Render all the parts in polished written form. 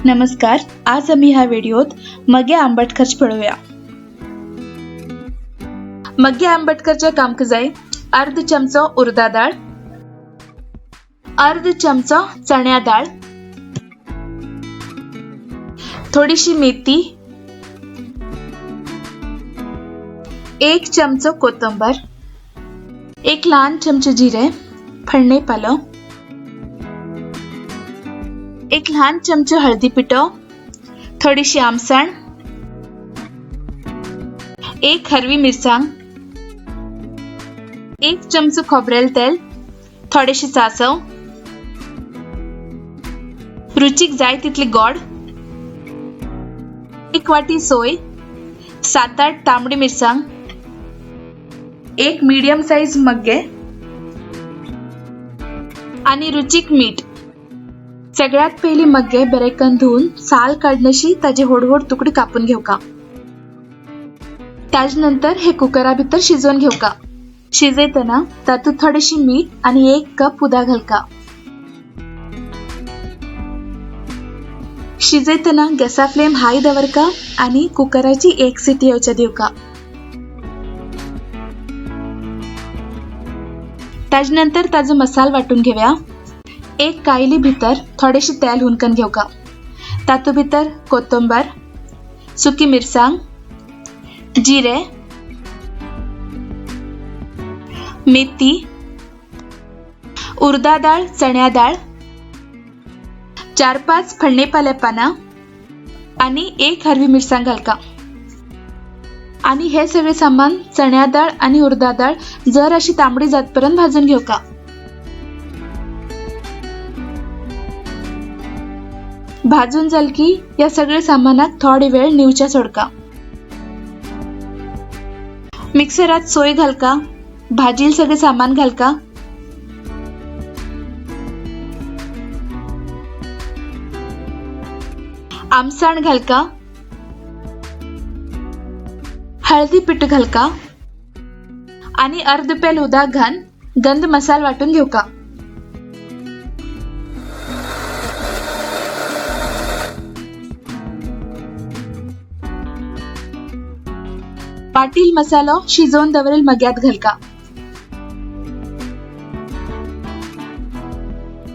नमस्कार, आज आम्ही ह्या व्हिडिओत मगे आंबट खर्च पळोवया। मगे आंबट खर्चा कामक जाय अर्ध चमचो उर्दा डाळ, अर्ध चमचो चण्या डाळ, थोडीशी मेथी, 1 चमचो कोथिंबीर, 1 लहान चमचो जिरे, फळणे पालो, 1 लहान चमचो हळदी पिठो, थोडीशी आमसण, 1 हरवी मिरसांग, 1 चमचो खोबरेल तेल, थोडेशे सासव, रुचीक जाय तितली गोड, 1 वाटी सोय, 7-8 तांबडी मिरसांग, 1 मीडियम साइज मग्गे आणि रुचीक मीठ। सगळ्यात पहिली मग्गे बरेकन धुवून साल काढण्याशी ताजे होडहोड तुकडे कापून घेऊ का। त्यानंतर हे कुकरा भितर शिजवून घेऊ का। शिजयतना तातूंत थोडेशी मीठ आणि 1 कप उदक घालका। शिजयतना गॅसा फ्लेम हाय दवरका आणि कुकराची 1 सिटी येवच्या दिवका। त्यानंतर ताजो मसाल वाटून घेऊया। 1 कायली भितर थोडेशे तेल हुनकन घेवका। तातू भितर कोथिंबीर, सुकी मिरसांग, जिरे, मेथी, उर्दा डाळ, चण्या डाळ, 4-5 फळणे पाल्या पाना आणि 1 हरवी मिरसांग घालका। आणि हे सगळे सामान चण्या डाळ आणि उर्दा डाळ जर अशी तांबडी जातपर्यंत भाजून घेवका। भाजून जाल की या सगळे सामानाक थोडी वेळ निवच्या सोडका। मिक्सरात सोय घालका, भाजील सगळे सामान घालका। आमसाण घालका, हळदी पीठ घालका आणि अर्ध पेल उदक घाल गंध मसाला वाटून घेवका। पाटील मसालो शिजवून दवरेल मग्यात घालका।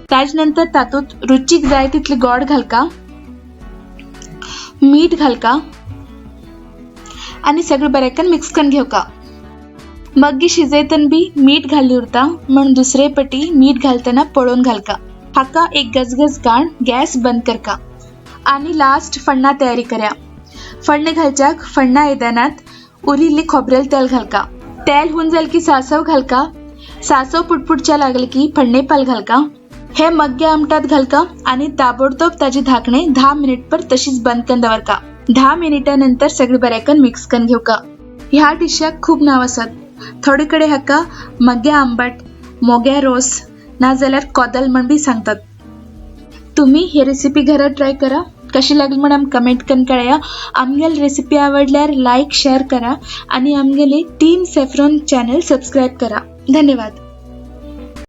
त्यानंतर तातूंत रुचीक जाय तितली गोड घालका, मीठ घालका आणि सगळं बरेकन मिक्स करून घेवका। मग्गी शिजयतन बी मीठ घाल्ली उरता म्हण दुसरे पटी मीठ घालतना पळोवन घालका। हाका एक गजगज काण गॅस बंद करका आणि लास्ट फण्णा तयारी कर्या। फण्णे घालच्याक फण्णा आयदनात उरिल्ली खोबरेल तेल घालका। तेल हुन जाल की सासव घालका। सासव पुटपुटच्या लागले की फण्णे पाल घालका। हे मग्गे आमटात घालका आणि ताबडतोब ताजे धाकणे 10 मिनिट पर तशीच बंद करून दवरका। 10 मिनिटानंतर सगळे बरेकन मिक्स करून घेवका। ह्या डिशाक खूब नाव आसत। थोडे कडे हाका मग्गे आंबट, मोग्या रोस ना जाल्यार कोदल म्हण बी सांगतात। तुम्ही ही रेसिपी घरात ट्राय करा। कशी लागली म्हण आम कमेंट करून कळया। आमगेली रेसिपी आवडल्यार लाईक शेअर करा आणि आमगेली टीम सॅफ्रॉन चॅनल सबस्क्राईब करा। धन्यवाद।